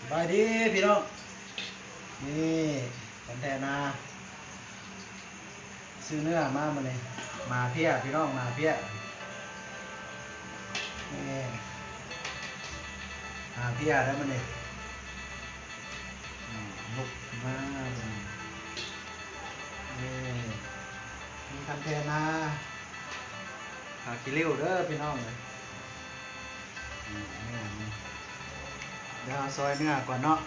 ສະບາຍດີພີ່ນ້ອງ ນີ້ ຄັນແທນາ ຊື້ເນື້ອມາມື້ນີ້ ໝາເພຍພີ່ນ້ອງ ໝາເພຍ ນີ້ ໝາເພຍໄດ໋ມື້ນີ້ ອືມ ລຸກມາ ນີ້ ມີຄັນແທນາ ຜ້າຂີ້ລິ້ວເດີພີ່ນ້ອງເອີຍ ນີ້ ເນື້ອມັນ ດຽວເຮົາຊອຍເນື້ອກ່ອນເນາະ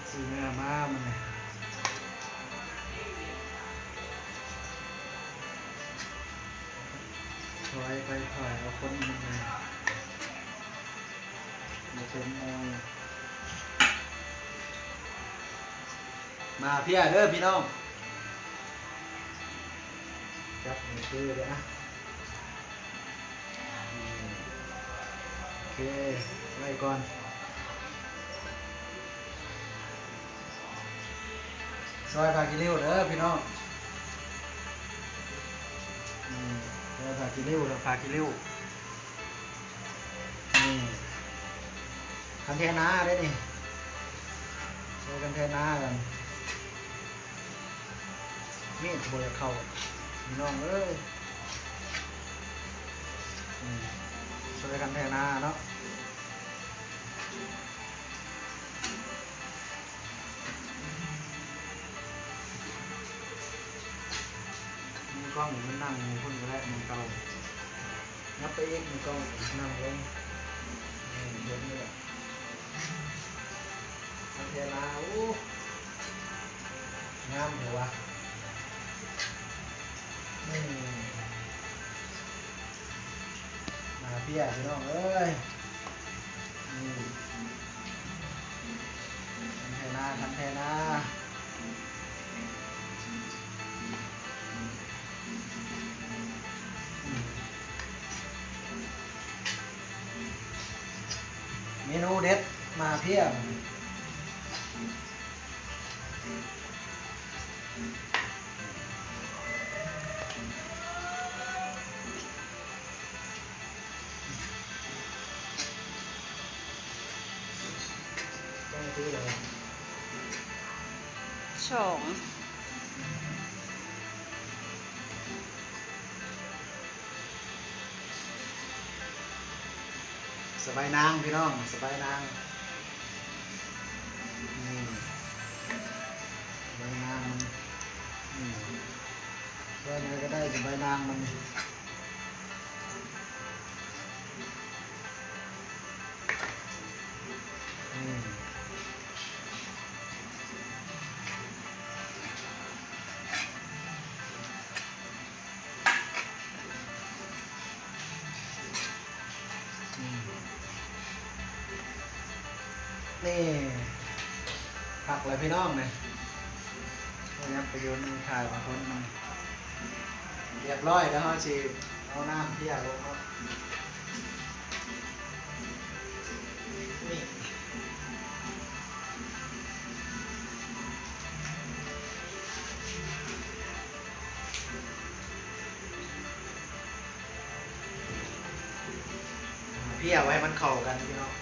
ຊື້ເນື້ອມາມື້ນີ້ ຊອຍໄປ ຂ້ອຍເອົາຄົນມັນ ບໍ່ເຕັມໝໍ້ ມາເພຍເດີພີ່ນ້ອງ ຈັບໃຫ້ຄືເດີນະ ໂອເຄ ໄວ້ກ່ອນ ຊອຍຜ້າຂີ້ລິ້ວເດີພີ່ນ້ອງ ອືມ ຊອຍຜ້າຂີ້ລິ້ວ ຜ້າຂີ້ລິ້ວ ນີ້ ຄັນແທນາເດ້ນີ້ ໃຊ້ຄັນແທນາກັນ ມີດບໍ່ຢາກເຂົ້າ ພີ່ນ້ອງເອີຍ ນີ້ ໃຊ້ຄັນແທນາເນາະ ມີກ້ອງມັນນັ່ງຢູ່ພຸ້ນກໍໄດ້ ມັນເກົ່າ ຍັບໄປອີກ ມີກ້ອງນັ່ງລົງ ນີ້ ເຮັດນີ້ແຫຼະ ຄັນແທນາ ໂອ້ ງາມເດວະ ນີ້ ມາເພຍພີ່ນ້ອງເອີຍ ນີ້ ຄັນແທນາ ຄັນແທນາ ເມນູເດັດ ມາເພຍ. ສະບາຍນາງພີ່ນ້ອງ ສະບາຍນາງ ນີ້ ສະບາຍນາງມັນ ນີ້ ຊ່ວຍແນວກໍໄດ້ ສະບາຍນາງມັນ ນີ້. ນີ້ ຄັກແລ້ວພີ່ນ້ອງນີ້ ຍັບໄປຢູ່ໃນຖ່າຍບາງຄົນມັນ ຮຽບຮ້ອຍແລ້ວ ເຮົາຊິເອົານ້ຳເພຍລົງເນາະ ນີ້. ເພຍເອົາໃຫ້ມັນເຂົ້າກັນພີ່ນ້ອງ.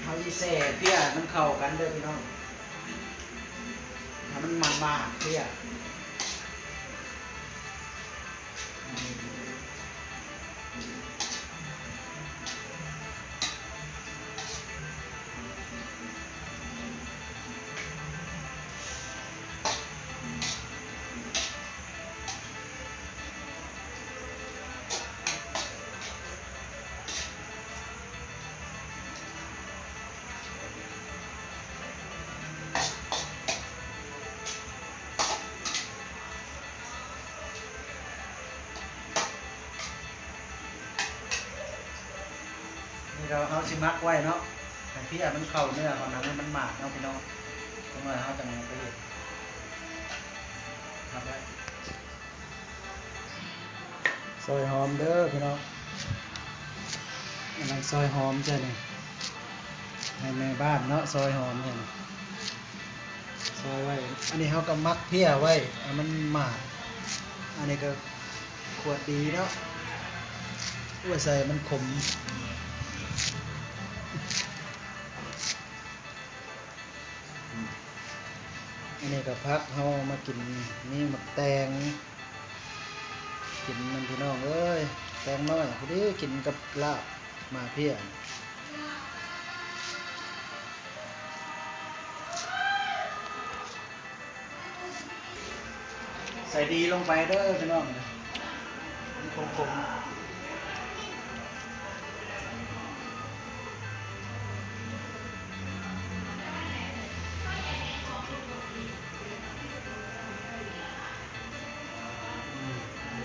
ເຮົາຊິແຊ່ເພຍໃຫ້ມັນເຂົ້າກັນເດີພີ່ນ້ອງ ໃຫ້ມັນໝາກໆເພຍ. ເ ດຽວເຮົາຊິໝັກໄວ້ເນາະ ໃຫ້ເພຍມັນເຂົ້າເນື້ອເຂົ້າໜັງ ໃຫ້ມັນໝາດເນາະພີ່ນ້ອງ. ຈັກໜ່ອຍເຮົາຈັ່ງໄປເຮັດ ໝັກໄວ້. ຊອຍຫອມເດີພີ່ນ້ອງ ກຳລັງຊອຍຫອມໃສ່ນີ້ ໃຫ້ແມ່ບ້ານເນາະ ຊອຍຫອມໃສ່ນີ້ ຊອຍໄວ້. ອັນນີ້ເຮົາກໍໝັກເພຍໄວ້ໃຫ້ມັນໝາດ. ອັນນີ້ກໍຂວດດີເນາະ ໄວ້ໃສ່ມັນຂົມ. ອັນນີ້ກໍຜັກເຮົາເອົາມາກິນ ມີໝາກແຕງ ກິນນຳພີ່ນ້ອງເອີຍ ແຕງນ້ອຍພໍດີ ກິນກັບລາບໝາກເພຍ. ໃສ່ດີລົງໄປເດີພີ່ນ້ອງ ມັນຂົມໆ.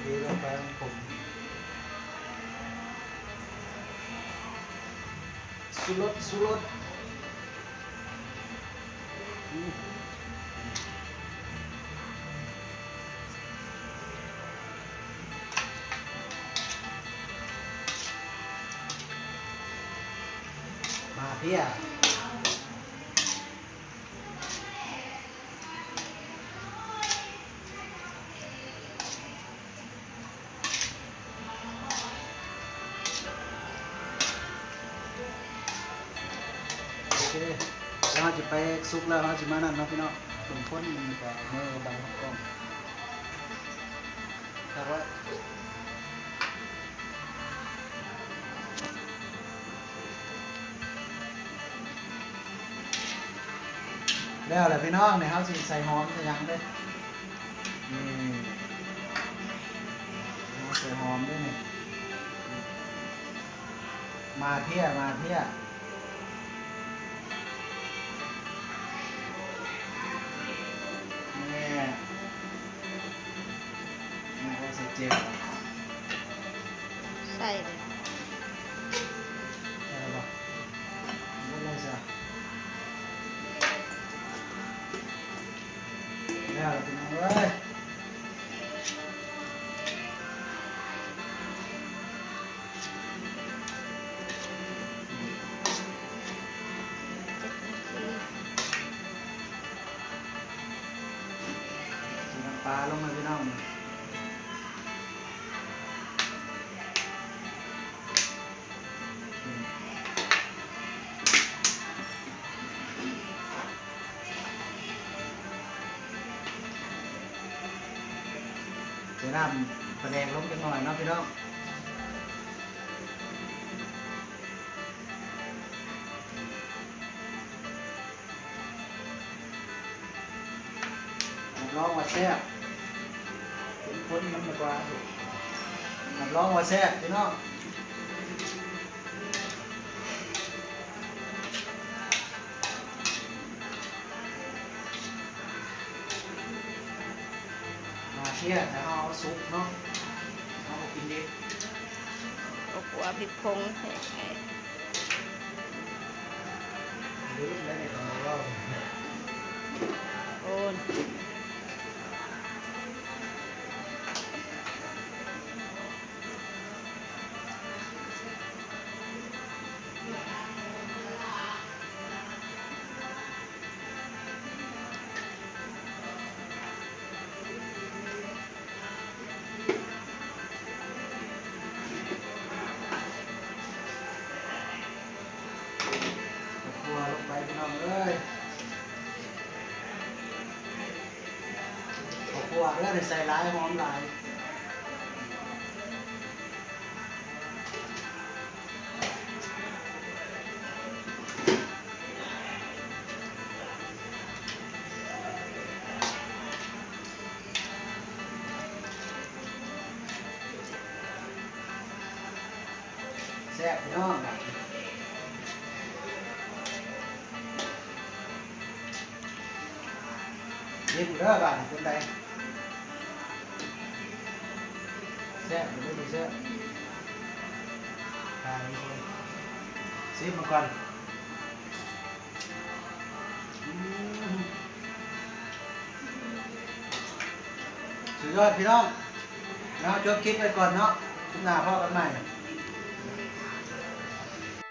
ດີລົງໄປ ມັນຂົມ. ຊູລົດ ຊູລົດ. ມາເພຍ. ໂອເຄ ແລ້ວເຮົາຊິໄປ ສຸກແລ້ວເຮົາຊິມານັ້ນເນາະພີ່ນ້ອງ ຄົນໆ ມັນກໍເມືອບັງກັບກ້ອງ ຄັກແລ້ວ. ແລ້ວແຫຼະພີ່ນ້ອງ ນີ້ເຮົາຊິໃສ່ຫອມໃສ່ຫຍັງເດ້ ນີ້ ເຮົາໃສ່ຫອມເດ້ນີ້ ມາເພຍ ມາເພຍ. ແມ່ ແມ່ວ່າໃສ່ເຈວ ໃສ່ເລີຍ ໃສ່ແລ້ວບໍ່? ເບິດເລີຍຊະ ແລ້ວລະພີ່ນ້ອງເອີຍ. ເຈັດນາທີ ໃສ່ນ້ຳປາລົງເລີຍພີ່ນ້ອງ ໃສ່ນ້ຳປາແດກລົງຈັກໜ້ອຍເນາະພີ່ນ້ອງ. ຮັບຮອງວ່າແຊບ ເປັນຄົນມັນດີກວ່າ ຮັບຮອງວ່າແຊບພີ່ນ້ອງ. ໜ້າເຊື່ອ ຖ້າເຮົາເອົາສຸກເນາະ ເຮົາບໍ່ກິນດິບ. ເອົາຂົ້ວພິກຜົງໃສ່ ລືມແລ້ວນີ້ກໍມາເວົ້າ ໂອ້. ເອົາຂົ້ວລົງໄປພີ່ນ້ອງເອີຍ ເອົາຂົ້ວເດີ ໃສ່ຫຼາຍ ຫອມຫຼາຍ. ແຊບພີ່ນ້ອງ ບາດນີ້ ເຮັດເດີ ບາດນີ້ເປັນໃດ? ແຊບບໍ່? ແຊບ ຂາຍຄົນ ຊີມເບິ່ງກ່ອນ. ອືມ ສຸດຍອດພີ່ນ້ອງ. ແລ້ວຈົບຄລິບໄວ້ກ່ອນເນາະ. ຄລິບໜ້າພໍ້ກັນໃໝ່.